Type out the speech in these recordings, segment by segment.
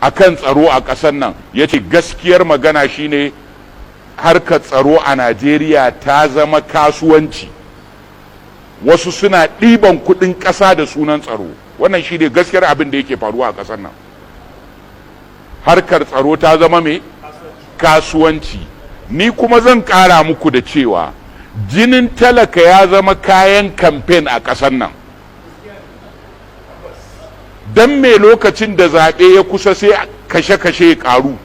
Akan tsaro a ƙasar nan, ya ce gaskiyar magana shine harkar tsaro a Najeriya ta zama kasuwanci. Wasu suna ɗiban kuɗin ƙasa da sunan tsaro. Wannan shine gaskiyar abin da yake faruwa a ƙasar nan. Harkar tsaro ta zama mai kasuwanci. Ni kuma zan ƙara muku da cewa jinin talaka ya zama kayan kamfen a ƙasar nan. Don me lokacin da zaɓe ya kusa sai kashe-kashe ya ƙaru?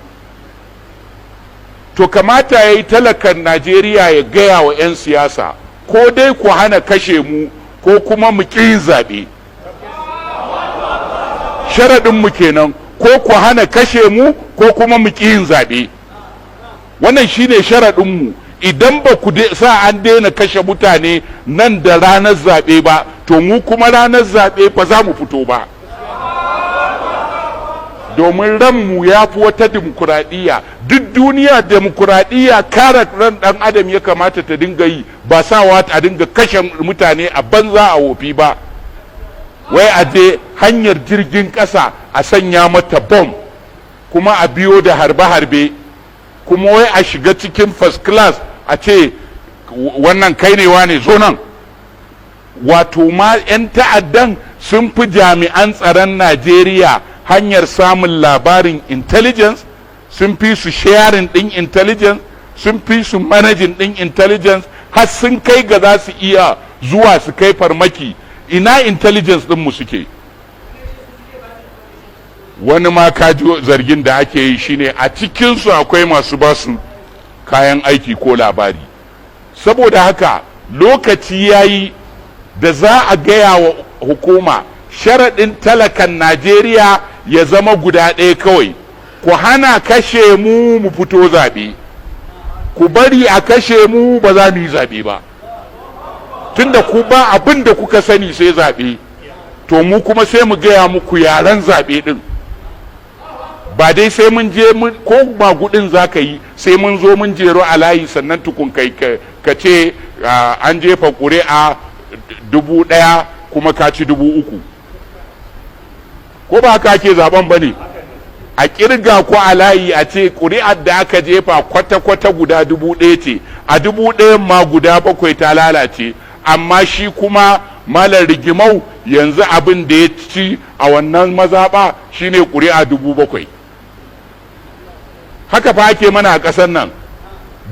To kamata ya yi talakan Najeriya ya gaya wa 'yan siyasa, ko dai ku hana kashe mu, ko kuma mu ƙi yin zaɓe. Sharaɗinmu kenan: ko ku hana kashe mu, ko kuma mu ƙi yin zaɓe. Wannan shine sharaɗinmu. Idan ba ku sa an daina kashe mutane nan da ranar zaɓe ba, to mu kuma ranar zaɓe ba za mu fito ba, domin ranmu ya fi wata dimokuraɗiyya. Duk duniya, dimokuraɗiyya kare ran ɗan adam ya kamata ta dinga yi, ba sawa a dinga kashe mutane a banza a wofi ba. Wai a je hanyar jirgin ƙasa a sanya mata bom, kuma a biyo da harbe-harbe, kuma wai a shiga cikin first class a ce, "Wannan kai ne ne, zo nan." Wato ma 'yan ta'addan sun fi jami'an tsaron Najeriya hanyar samun labarin intelligence, sun fi su sharing ɗin intelligence, sun fi su managing ɗin intelligence, har sun kai ga za su iya zuwa su kai farmaki. Ina intelligence ɗinmu suke? Wani ma kaji zargin da ake yi shine a cikinsu akwai masu basu kayan aiki ko labari. Saboda haka lokaci ya yi da za a gaya wa hukuma sharaɗin talakan Najeriya ya zama guda ɗaya kawai: ku hana kashe mu, mu fito zaɓe. Ku bari a kashe mu, ba za mu yi zaɓe ba. Tunda ku ba abin da kuka sani sai zaɓe, to mu kuma sai mu gaya muku yaren zaɓe ɗin. Ba dai sai mun je ko magudin za ka yi, sai mun zo mun jero a layi sannan tukun kai ka ce an jefa ƙuri'a 1000 kuma ka ci 3000. Ko ba haka ake zaben ba ne? A kirga ko a layi a ce ƙuri'ar da aka jefa kwata-kwata guda 1000 ce, a 1000n ma guda bakwai ta lalace, amma shi kuma Malam Rigimau yanzu abin da ya ci a wannan mazaɓa shine ƙuri'a 7000. Haka fa ake mana a ƙasar nan.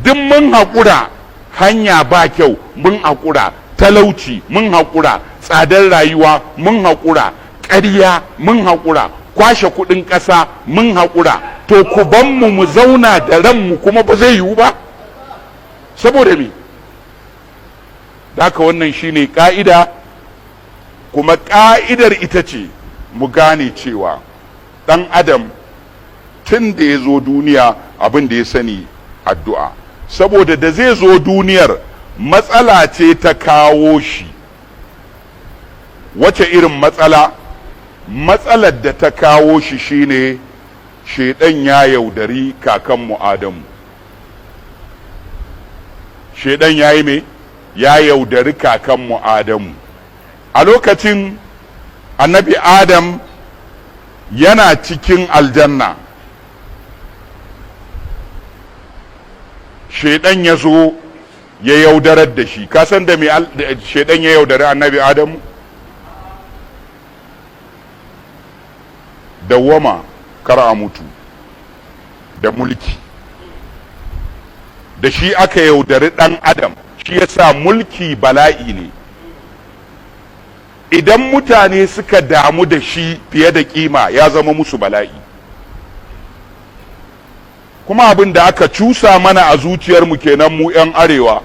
Duk mun haƙura, hanya ba kyau mun haƙura, talauci mun haƙura, tsadar rayuwa mun haƙura, ƙarya mun haƙura, kwashe kuɗin ƙasa mun haƙura. To ku ban mu mu zauna da ranmu kuma ba zai yiwu ba. Saboda me? Haka wannan shine ƙa'ida. Kuma ƙa'idar ita ce mu gane cewa ɗan adam tun da ya zo duniya, abin da ya sani addu'a. Saboda da zai zo duniyar, matsala ce ta kawo shi. Wace irin matsala? Matsalar da ta kawo shi shine shaidan ya yaudari kakanmu Adamu. Shaidan ya yi me? Ya yaudari kakanmu Adamu. A lokacin Annabi Adam yana cikin aljanna, shaidan ya zo ya yaudarar da shi. Ka san da me shaidan ya yaudari Annabi Adamu? Dawwama, kar a mutu, da mulki. Da shi aka yaudari ɗan adam. Shi yasa mulki bala'i ne. Idan mutane suka damu da shi fiye da kima, ya zama musu bala'i. Kuma abin da aka cusa mana a zuciyarmu kenan, mu 'yan arewa.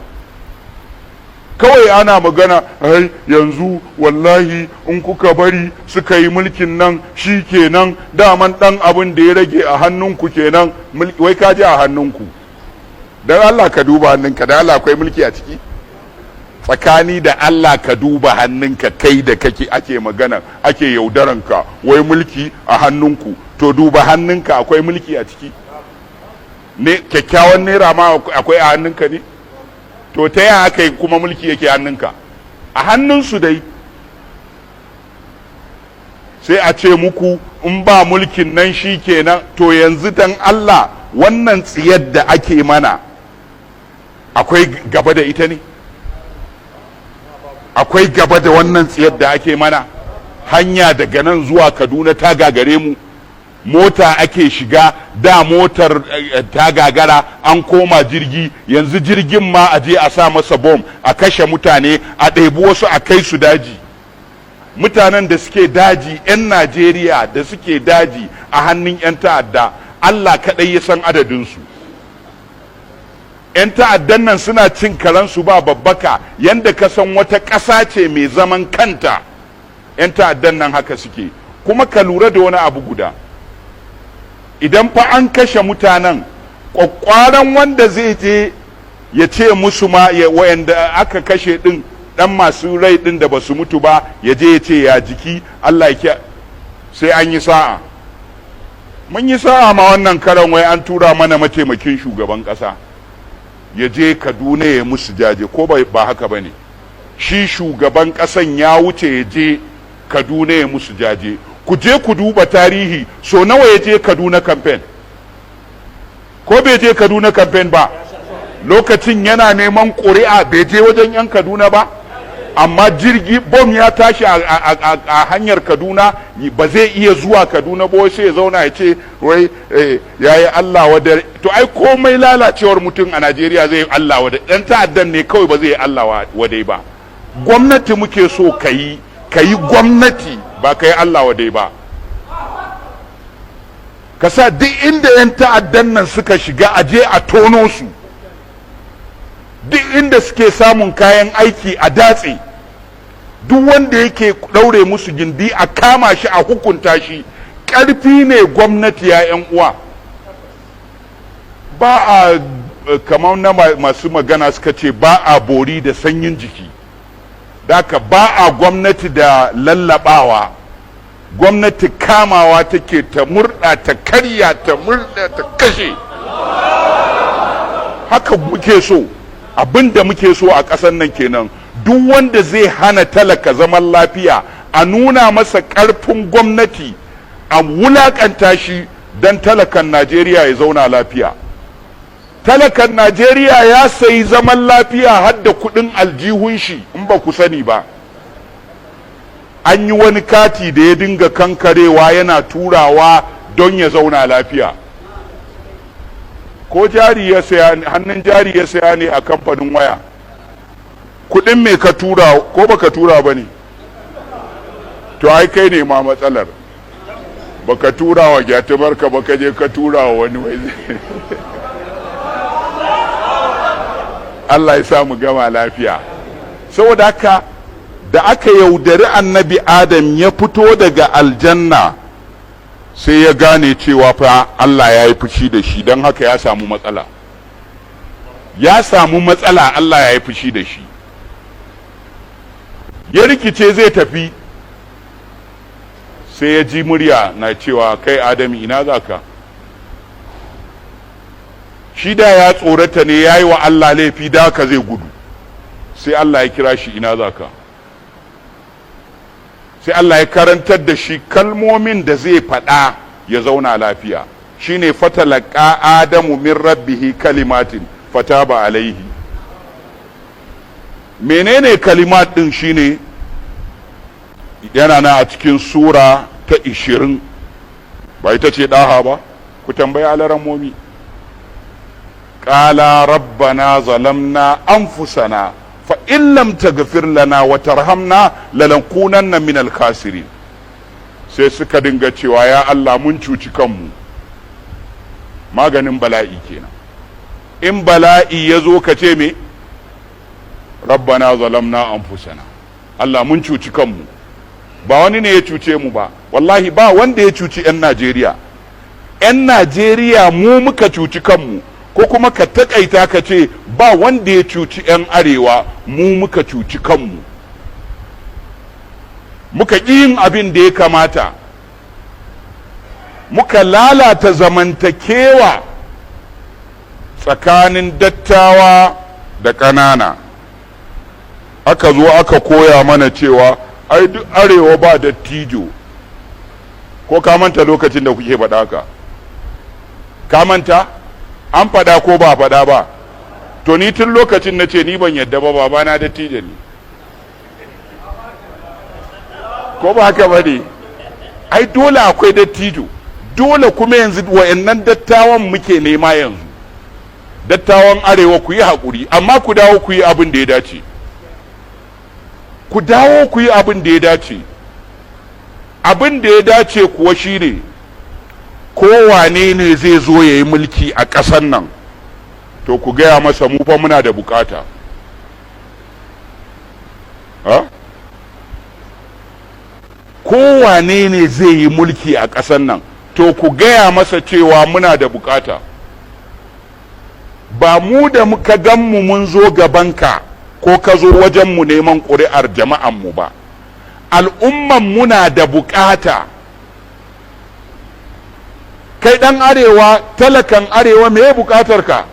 Kawai ana magana, ai yanzu wallahi in kuka bari suka yi mulkin nan, shi kenan, daman dan abin da ya rage a hannunku kenan. Wai ka ji a hannunku. Don Allah ka duba hannunka, don Allah akwai mulki a ciki? Tsakani da Allah ka duba hannunka, kai da kake ake magana, ake yaudaranka, wai mulki a hannunku. To duba hannunka, akwai mulki a ciki ne? Kyakkyawan naira ma akwai a hannunka ne? To ta yaya aka yi kuma mulki yake hannunka? A hannunsu dai. Sai a ce muku in ba mulkin nan shi kenan. To yanzu dan Allah, wannan tsiyar da ake mana, akwai gaba da ita ne? Akwai gaba da wannan tsiyar da ake mana? Hanya daga nan zuwa Kaduna ta gagare mu. Mota ake shiga da motar ta gagara, an koma jirgi. Yanzu jirgin ma a je a sa masa bom, a kashe mutane, a ɗebi wasu a kai su daji. Mutanen da suke daji, 'yan Najeriya da suke daji a hannun 'yan ta'adda, Allah kaɗai ya san adadinsu. 'Yan ta'addan nan suna cin karansu ba babbaka, yanda ka san wata ƙasa ce mai zaman kanta, 'yan ta'addan nan haka suke. Kuma ka lura da wani abu guda: idan fa an kashe mutanen, ƙwaƙƙwaran wanda zai je ya ce musu ma wayanda aka kashe ɗin, ɗan masu rai ɗin da ba su mutu ba, ya je ya ce ya jiki, Allah ya, sai an yi sa'a. Mun yi sa'a ma wannan karan wai an tura mana mataimakin shugaban ƙasa ya je Kaduna ya musu jaje, ko ba haka ba ne? Shi shugaban ƙasan ya wuce ya je Kaduna ya musu jaje. Ku je ku duba tarihi, so nawa ya je Kaduna campaign? Ko bai je Kaduna campaign ba? Lokacin yana neman ƙuri'a, bai je wajen 'yan Kaduna ba? Amma jirgi bom ya tashi a hanyar Kaduna, ba zai iya zuwa Kaduna ba, sai ya zauna ya ce wai ya yi Allah wadai. To ai komai lalacewar mutum a Najeriya zai yi Allah wadai, ɗan ta'addan ne kawai ba zai yi Allah wadai ba. Gwamnati muke so ka yi, ka yi gwamnati, ba ka yi Allah wadai ba. Ka sa duk inda 'yan ta'addan nan suka shiga, a je a tono su. Duk inda suke samun kayan aiki, a datse. Duk wanda yake ɗaure musu gindi, a kama shi, a hukunta shi. Ƙarfi ne gwamnati, ya 'yan uwa. Ba a kamar na masu magana suka ce, ba a bori da sanyin jiki. Daka ba a gwamnati da lallabawa. Gwamnati kamawa take, ta murda, ta karya, ta murda, ta kashe. Haka muke so. Abin da muke so a ƙasar nan kenan: duk wanda zai hana talaka zaman lafiya, a nuna masa ƙarfin gwamnati, a wulaƙanta shi don talakan Najeriya ya zauna lafiya. Talakan Najeriya ya sayi zaman lafiya har da kuɗin aljihun shi. In ba ku sani ba, an yi wani kati da ya dinga kankarewa yana turawa don ya zauna lafiya. Ko jari ya saya, hannun jari ya saya ne a kamfanin waya. Kudin me ka tura, ko baka tura ba ne? To ai kai ne ma matsalar. Baka tura wa gyatumarka ba, ka je ka tura wa wani. Wai Allah ya sa mu gama lafiya. Saboda haka, da aka yaudari Annabi Adam ya fito daga aljanna, sai ya gane cewa fa Allah ya yi fushi da shi. Don haka ya samu matsala, ya samu matsala. Allah ya yi fushi da shi, ya rikice zai tafi, sai ya ji murya na cewa, "Kai Adam, ina za ka?" Shi da ya tsorata ne, ya yi wa Allah laifi, da ka zai gudu. Sai Allah ya kira shi, "Ina za ka?" Sai Allah ya karantar da shi kalmomin da zai faɗa ya zauna lafiya, shine فتلقى آدم من ربه كلمات فتاب عليه. Menene kalimat din? Shine yana na a cikin sura ta 20, ba ita ce ɗaha ba? Ku tambayi alarammomi. قالا ربنا ظلمنا أنفسنا فإن لم تغفر لنا وترحمنا لنكونن من الخاسرين. Sai suka dinga cewa, "Ya Allah, mun cuci kanmu." Maganin bala'i kenan. In bala'i ya zo, ka ce me? ربنا ظلمنا أنفسنا. Allah, mun cuci kanmu, ba wani ne ya cuce mu ba. Wallahi ba wanda ya cuci 'yan Najeriya. 'Yan Najeriya mu muka cuci kanmu. Ko kuma ka takaita ka ce ba wanda ya cuci 'yan arewa, mu muka cuci kanmu, muka ƙi yin abin da ya kamata, muka lalata zamantakewa tsakanin dattawa da ƙanana. Aka zo aka koya mana cewa ai duk arewa ba dattijo. Ko ka manta lokacin da kuke faɗa haka? Ka manta? An faɗa ko ba faɗa ba? To, ni tun lokacin na ce ni ban yadda ba. Babana dattijo ne, ko ba haka ba ne? Ai dole akwai dattijo, dole. Kuma yanzu wa'annan dattawan muke nema. Yanzu dattawan Arewa, ku yi haƙuri, amma ku dawo ku yi abin da ya dace. Ku dawo ku yi abin da ya dace. Abin da ya dace kuwa shine, kowane ne zai zo ya yi mulki a ƙasar nan, to ku gaya masa mu fa muna da bukata. Ha? Kowane ne zai yi mulki a ƙasar nan, to ku gaya masa cewa muna da bukata. Ba mu da muka gan mu mun zo gabanka ko ka zo wajenmu neman ƙuri'ar jama'anmu ba, al'umman muna da bukata. Kai ɗan Arewa, talakan Arewa, me bukatar ka?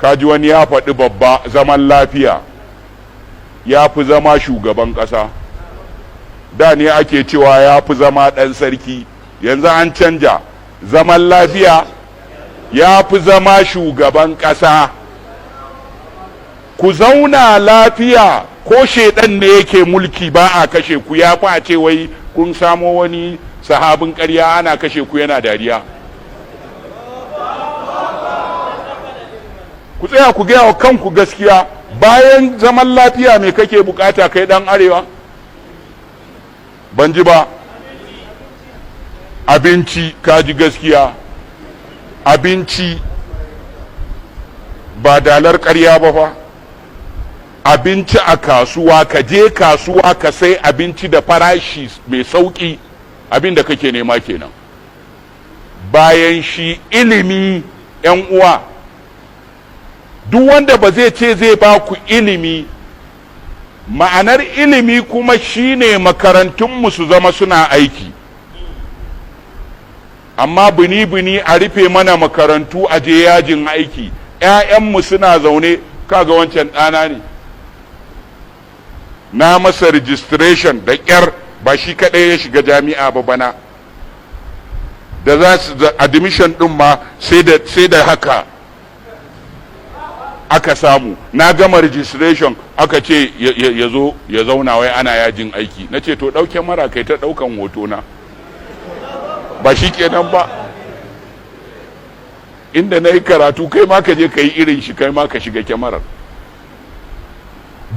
Kaji wani ya faɗi babba: zaman lafiya ya fi zama shugaban ƙasa. Da ne ake cewa ya fi zama ɗan sarki, yanzu an canja: zaman lafiya ya fi zama shugaban ƙasa. Ku zauna lafiya, ko shaidan ne yake mulki ba a kashe ku, ya fi a ce wai kun samo wani sahabin ƙarya ana kashe ku yana dariya. Ku tsaya ku gaya wa kanku gaskiya. Bayan zaman lafiya, me kake bukata kai dan Arewa? Ban ji ba. Abinci, ka ji gaskiya. Abinci, ba dalar ƙarya ba fa. Abinci a kasuwa, ka je kasuwa ka sai abinci da farashi mai sauƙi, abin da kake nema kenan. Bayan shi, ilimi. 'Yan uwa, duk wanda ba zai ce zai ba ku ilimi, ma'anar ilimi kuma shine makarantunmu su zama suna aiki. Amma bini-bini a rufe mana makarantu, a je yajin aiki, 'ya'yanmu suna zaune. Kaga wancan ɗana ne, na masa registration da ƙyar. Ba shi kaɗai ya shiga jami'a ba bana da za su admission ɗin ma, sai da haka aka samu. Na gama registration, aka ce ya zo ya zauna, wai ana yajin aiki. Na ce, to, ɗauke mara kai ta ɗaukan hoto na, ba shi kenan ba. Inda na yi karatu, kai ma ka je ka yi irin shi, kai ma ka shiga kyamarar.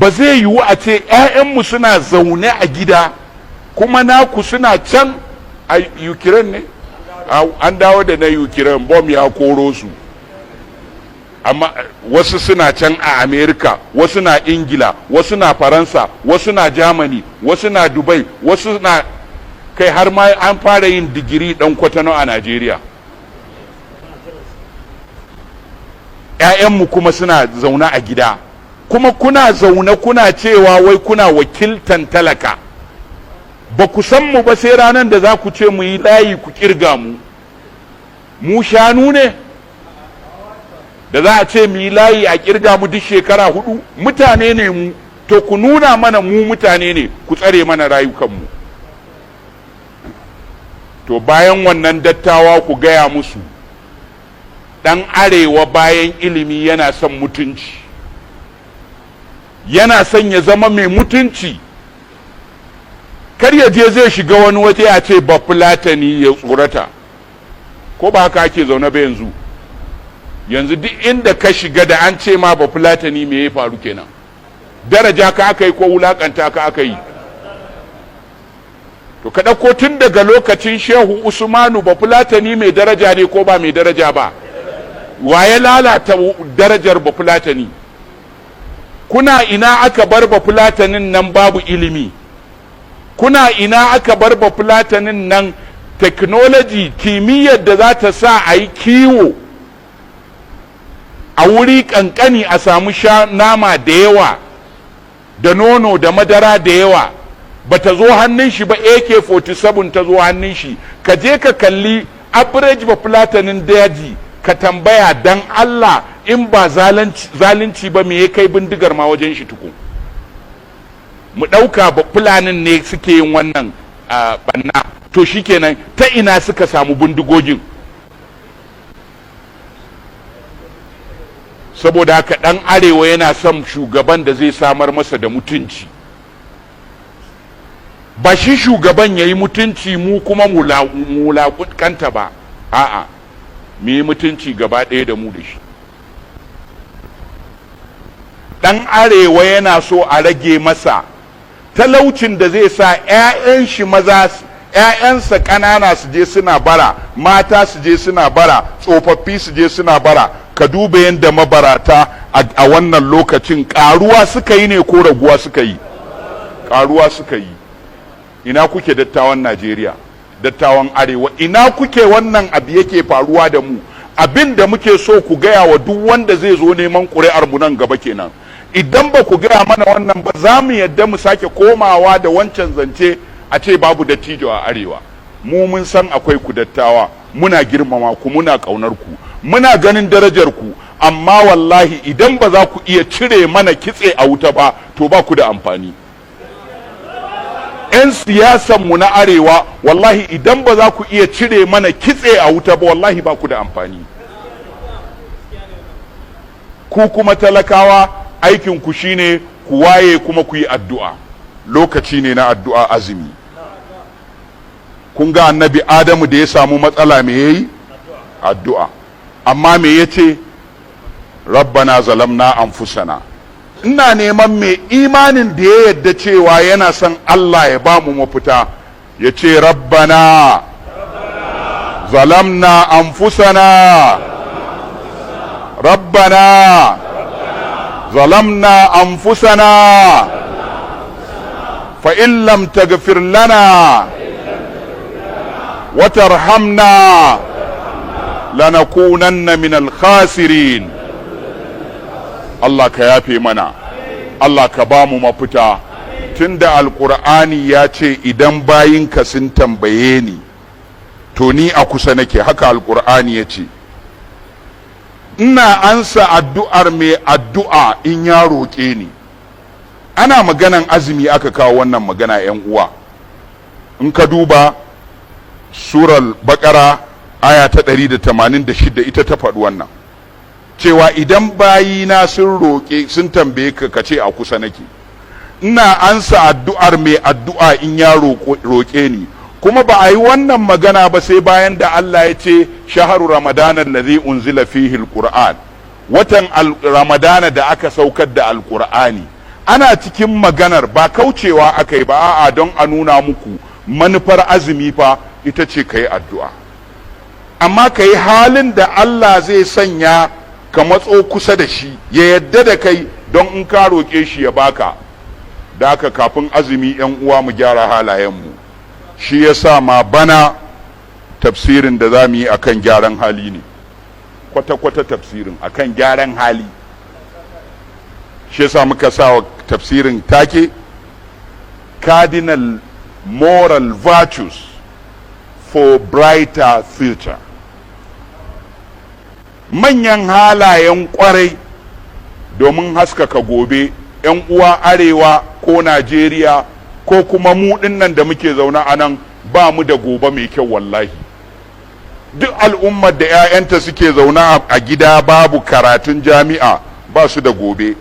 Ba zai yiwu a ce 'ya'yanmu suna zaune a gida, kuma naku suna can a Ukraine ne. An dawo da na Ukraine, bom ya koro su. Amma wasu suna can a America, wasu na Ingila, wasu na Faransa, wasu na Germany, wasu na Dubai, wasu na kai, har ma an fara yin digiri dan kwatano a Najeriya. 'Ya'yanmu kuma suna zaune a gida. Kuma kuna zaune kuna cewa wai kuna wakiltan talaka. Ba ku san mu ba, sai ranar da za ku ce mu yi layi ku kirga mu. Mu shanu ne da za a ce mu yi layi a kirga mu duk shekara 4? Mutane ne mu. To, ku nuna mana mu mutane ne, ku tsare mana rayukanmu. To, bayan wannan, dattawa, ku gaya musu ɗan Arewa bayan ilimi yana son mutunci, yana son ya zama mai mutunci. Kar ya je zai shiga wani waje a ce ba Fulatani, ya tsorata. Ko ba haka ake zaune ba yanzu? Yanzu duk inda ka shiga da an ce ma ba Fulatani, me ya faru kenan? Daraja ka aka yi ko wulakanta ka aka yi? To, ka ɗauko tun daga lokacin Shehu Usmanu, ba Fulatani mai daraja ne ko ba mai daraja ba? Wa ya lalata darajar ba Fulatani? Kuna ina aka bar ba Fulatanin nan babu ilimi? Kuna ina aka bar ba Fulatanin nan technology, kimiyyar da za ta sa a yi kiwo a wuri kankani a samu sha nama da yawa da nono da madara da yawa, ba ta zo hannun shi ba? AK-47 ta zo hannun shi. Ka je ka kalli average ba Fulatanin daji, ka tambaya dan Allah, in ba zalunci ba, me ya kai bindigar ma wajen shi tukun? Mu ɗauka ba Fulanin ne suke yin wannan Banna to shikenan, ta ina suka samu bindigogin? Saboda haka ɗan arewa yana son shugaban da zai samar masa da mutunci, ba shi shugaban ya yi mutunci mu kuma mu wulaƙanta ba. A'a, mu yi mutunci gaba ɗaya da mu da shi. Ɗan arewa yana so a rage masa talaucin da zai sa 'ya'yan shi maza, 'ya'yansa ƙanana su je suna bara, mata su je suna bara, tsofaffi su je suna bara. Ka duba yadda mabarata a wannan lokacin ƙaruwa suka yi ne ko raguwa suka yi? Ƙaruwa suka yi. Ina kuke, dattawan Najeriya, dattawan arewa? Ina kuke? Wannan abu yake faruwa da mu. Abin da muke so ku gaya wa duk wanda zai zo neman ƙuri'ar mu nan gaba kenan. Idan ba ku gaya mana wannan ba, za mu yadda mu sake komawa da wancan zance a ce babu dattijo a arewa. Mu mun san akwai ku dattawa, muna girmama ku, muna ƙaunar ku, muna ganin darajar ku, amma wallahi idan ba za ku iya cire mana kitse a wuta ba, to ba ku da amfani. 'Yan siyasan mu na arewa, wallahi idan ba za ku iya cire mana kitse a wuta ba, wallahi ba ku da amfani. Ku kuma talakawa, aikin ku shine ku waye kuma ku yi addu'a. Lokaci ne na addu'a, azumi. Kun ga Annabi Adamu da ya samu matsala, me yayi? Addu'a. Amma me yace? "ربنا ظلمنا أنفسنا." Ina neman mai imanin da ya yadda cewa yana son Allah ya ba mu mafita, ya ce: "ربنا ظلمنا أنفسنا، ربنا ظلمنا أنفسنا، فإن لم تغفر لنا وترحمنا لنكونن من الخاسرين." Allah ka yafe mana, Allah ka ba mu mafita. Tunda Alkur'ani ya ce idan bayinka sun tambaye ni, to ni a kusa nake. Haka Alkur'ani ya ce, ina ansa addu'ar mai addu'a in ya roƙe ni. Ana maganan azumi aka kawo wannan magana. 'Yan uwa, in ka duba Surar Bakara, aya ta 186, ita ta faɗi wannan, cewa idan bayina sun roƙe, sun tambaye ka, ka ce a kusa nake, ina ansa addu'ar mai addu'a in ya roƙe ni. Kuma ba a yi wannan magana ba sai bayan da Allah ya ce شهر رمضان الذي أنزل فيه القرآن, watan Ramadana da aka saukar da Alqur'ani. Ana cikin maganar, ba kaucewa aka yi ba, a'a, don a nuna muku manufar azumi fa ita ce ka yi addu'a, amma ka yi halin da Allah zai sanya ka matso kusa da shi, ya yadda da kai, don in ka roƙe shi ya baka. Da haka kafin azumi, 'yan uwa, mu gyara halayenmu. Shi ya sa ma bana tafsirin da za mu yi akan gyaran hali ne, kwata-kwata tafsirin akan gyaran hali. Shi yasa muka sa wa tafsirin take "Cardinal Moral Virtues for Brighter Future", manyan halayen kwarai domin haskaka gobe. 'Yan uwa, arewa ko Najeriya ko kuma mu dinnan da muke zaune a nan, ba mu da gobe mai kyau wallahi. Duk al'ummar da 'ya'yanta suke zaune a gida babu karatun jami'a, ba su da gobe.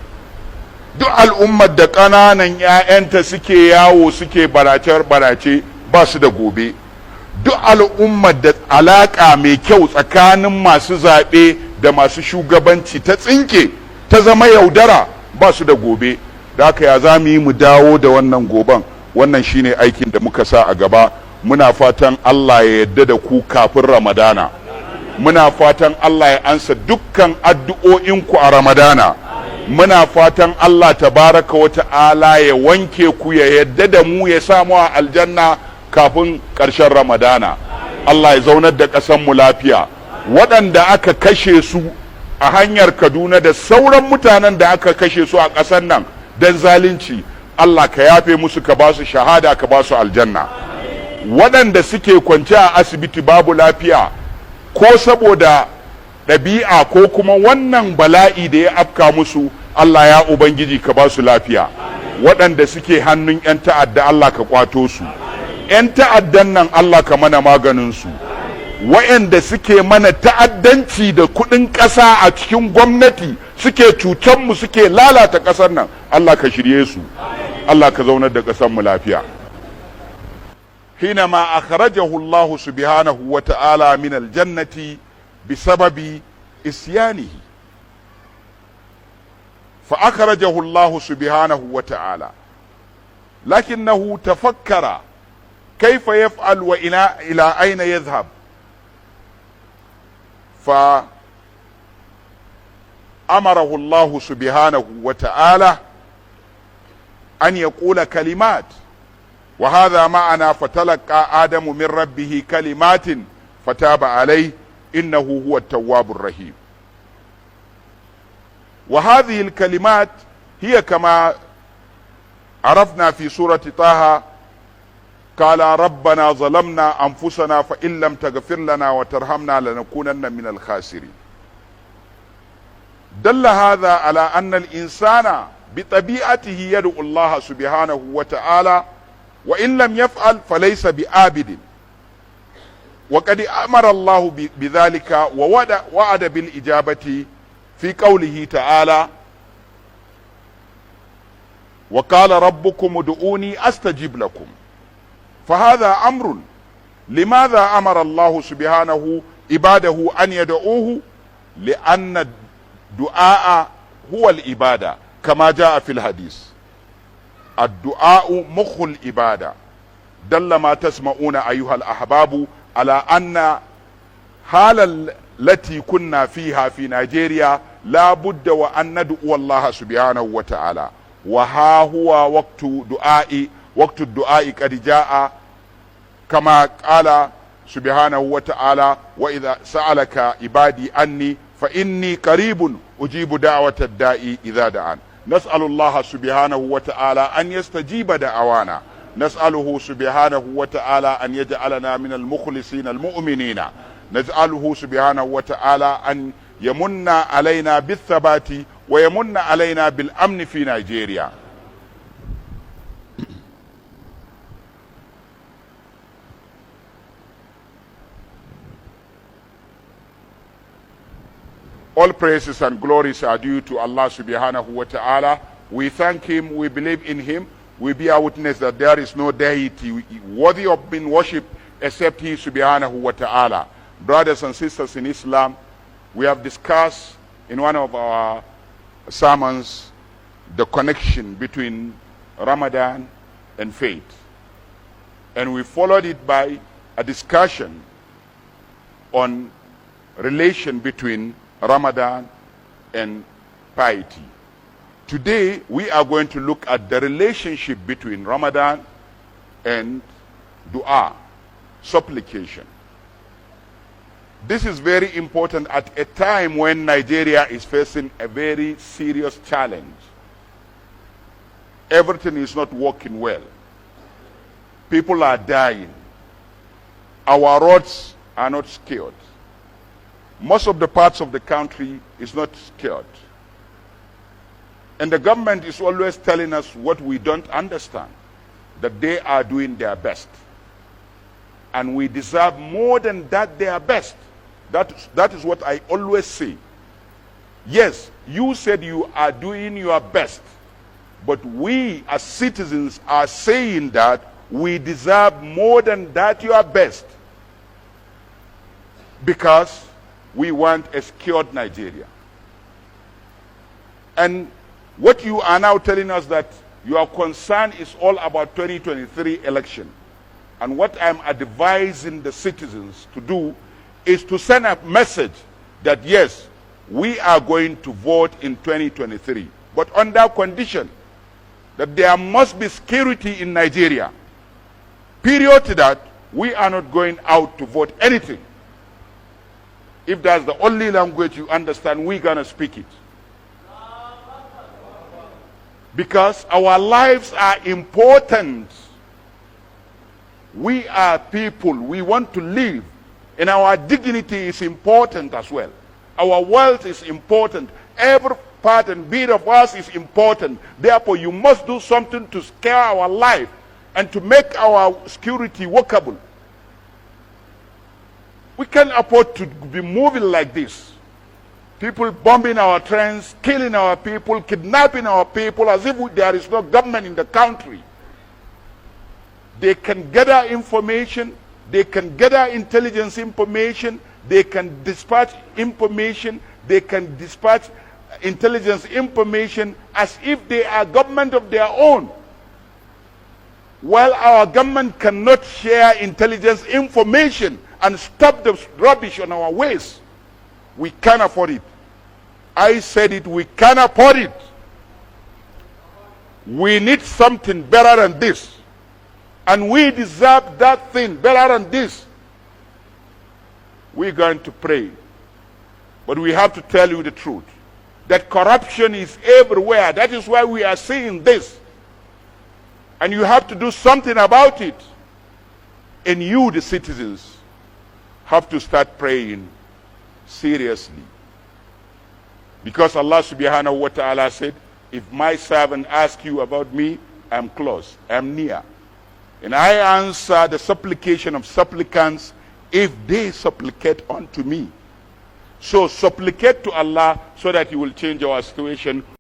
Duk al'ummar da ƙananan 'ya'yanta suke yawo suke barace-barace, ba su da gobe. Duk al'ummar da alaƙa mai kyau tsakanin masu zaɓe da masu shugabanci ta tsinke, ta zama yaudara, ba su da gobe. Da haka ya za mu yi mu dawo da wannan goben? Wannan shine aikin da muka sa a gaba. Muna fatan Allah ya yarda da ku kafin Ramadana. Muna fatan Allah ya ansa dukkan addu'o'inku a Ramadana. Muna fatan Allah tabaraka wa ta'ala ya wanke ku, ya yadda da mu, ya samu a aljanna kafin ƙarshen Ramadana. Allah ya zaunar da ƙasar mu lafiya. Waɗanda aka kashe su a hanyar Kaduna da sauran mutanen da aka kashe su a ƙasar nan don zalunci, Allah ka yafe musu, ka ba su shahada, ka ba su aljanna. Waɗanda suke kwance a asibiti babu lafiya, ko saboda ɗabi'a ko kuma wannan bala'i da ya afka musu, Allah ya Ubangiji ka ba su lafiya. Waɗanda suke hannun 'yan ta'adda, Allah ka kwato su. 'Yan ta'addan nan, Allah ka mana maganinsu. Wa'anda suke mana ta'addanci da kuɗin ƙasa a cikin gwamnati, suke cutanmu, suke lalata ƙasar nan, Allah ka shirye su. Allah ka zaunar da ƙasar mu lafiya. حينما أخرجه الله سبحانه وتعالى من الجنة بسبب عصيانه، فأخرجه الله سبحانه وتعالى، لكنه تفكر كيف يفعل وإلى إلى أين يذهب، فأمره الله سبحانه وتعالى أن يقول كلمات، وهذا معنى فتلقى آدم من ربه كلمات فتاب عليه إنه هو التواب الرحيم. وهذه الكلمات هي كما عرفنا في سورة طه: قال ربنا ظلمنا أنفسنا فإن لم تغفر لنا وترحمنا لنكونن من الخاسرين. دل هذا على أن الإنسان بطبيعته يدعو الله سبحانه وتعالى، وإن لم يفعل فليس بعابد. وقد أمر الله بذلك ووعد وعد بالإجابة في قوله تعالى: وقال ربكم ادعوني أستجب لكم. فهذا أمر. لماذا أمر الله سبحانه عباده أن يدعوه؟ لأن الدعاء هو العبادة، كما جاء في الحديث: الدعاء مخ العبادة. دل ما تسمعون أيها الأحباب على أن حال التي كنا فيها في نيجيريا لا بد وأن ندعو الله سبحانه وتعالى، وها هو وقت دعاء، وقت الدعاء قد جاء، كما قال سبحانه وتعالى: وإذا سألك عبادي عني فإني قريب أجيب دعوة الداعي إذا دعان. نسأل الله سبحانه وتعالى أن يستجيب دعوانا. نسأله سبحانه وتعالى أن يجعلنا من المخلصين المؤمنين. نسأله سبحانه وتعالى أن يمن علينا بالثبات ويمن علينا بالأمن في نيجيريا. All praises and glories are due to Allah سبحانه وتعالى. We thank Him, we believe in Him, we bear witness that there is no deity worthy of being worshipped except He سبحانه وتعالى. Brothers and sisters in Islam, we have discussed in one of our sermons the connection between Ramadan and faith. And we followed it by a discussion on relation between Ramadan and piety. Today, we are going to look at the relationship between Ramadan and dua, supplication. This is very important at a time when Nigeria is facing a very serious challenge. Everything is not working well. People are dying. Our roads are not secured. Most of the parts of the country is not secured. And the government is always telling us what we don't understand, that they are doing their best. And we deserve more than that, their best. That is what I always say. Yes, you said you are doing your best, but we as citizens are saying that we deserve more than that your best, because we want a secured Nigeria. And what you are now telling us, that your concern is all about 2023 election. And what I'm advising the citizens to do is to send a message that yes, we are going to vote in 2023, but under condition that there must be security in Nigeria. Period to that, we are not going out to vote anything. If that's the only language you understand, we're going to speak it. Because our lives are important. We are people. We want to live. And our dignity is important as well. Our wealth is important. Every part and bit of us is important. Therefore, you must do something to scare our life. and to make our security workable. We can't afford to be moving like this. People bombing our trains, killing our people, kidnapping our people as if there is no government in the country. They can gather information, they can gather intelligence information, they can dispatch information, they can dispatch intelligence information as if they are government of their own. While our government cannot share intelligence information and stop the rubbish on our ways, we can't afford it. I said it, we can't afford it. We need something better than this. And we deserve that thing better than this. We're going to pray. But we have to tell you the truth, that corruption is everywhere. That is why we are seeing this. And you have to do something about it. And you, the citizens, have to start praying seriously. Because Allah سبحانه وتعالى said, "If my servant asks you about me, I'm close, I'm near. And I answer the supplication of supplicants if they supplicate unto me." So supplicate to Allah so that He will change our situation.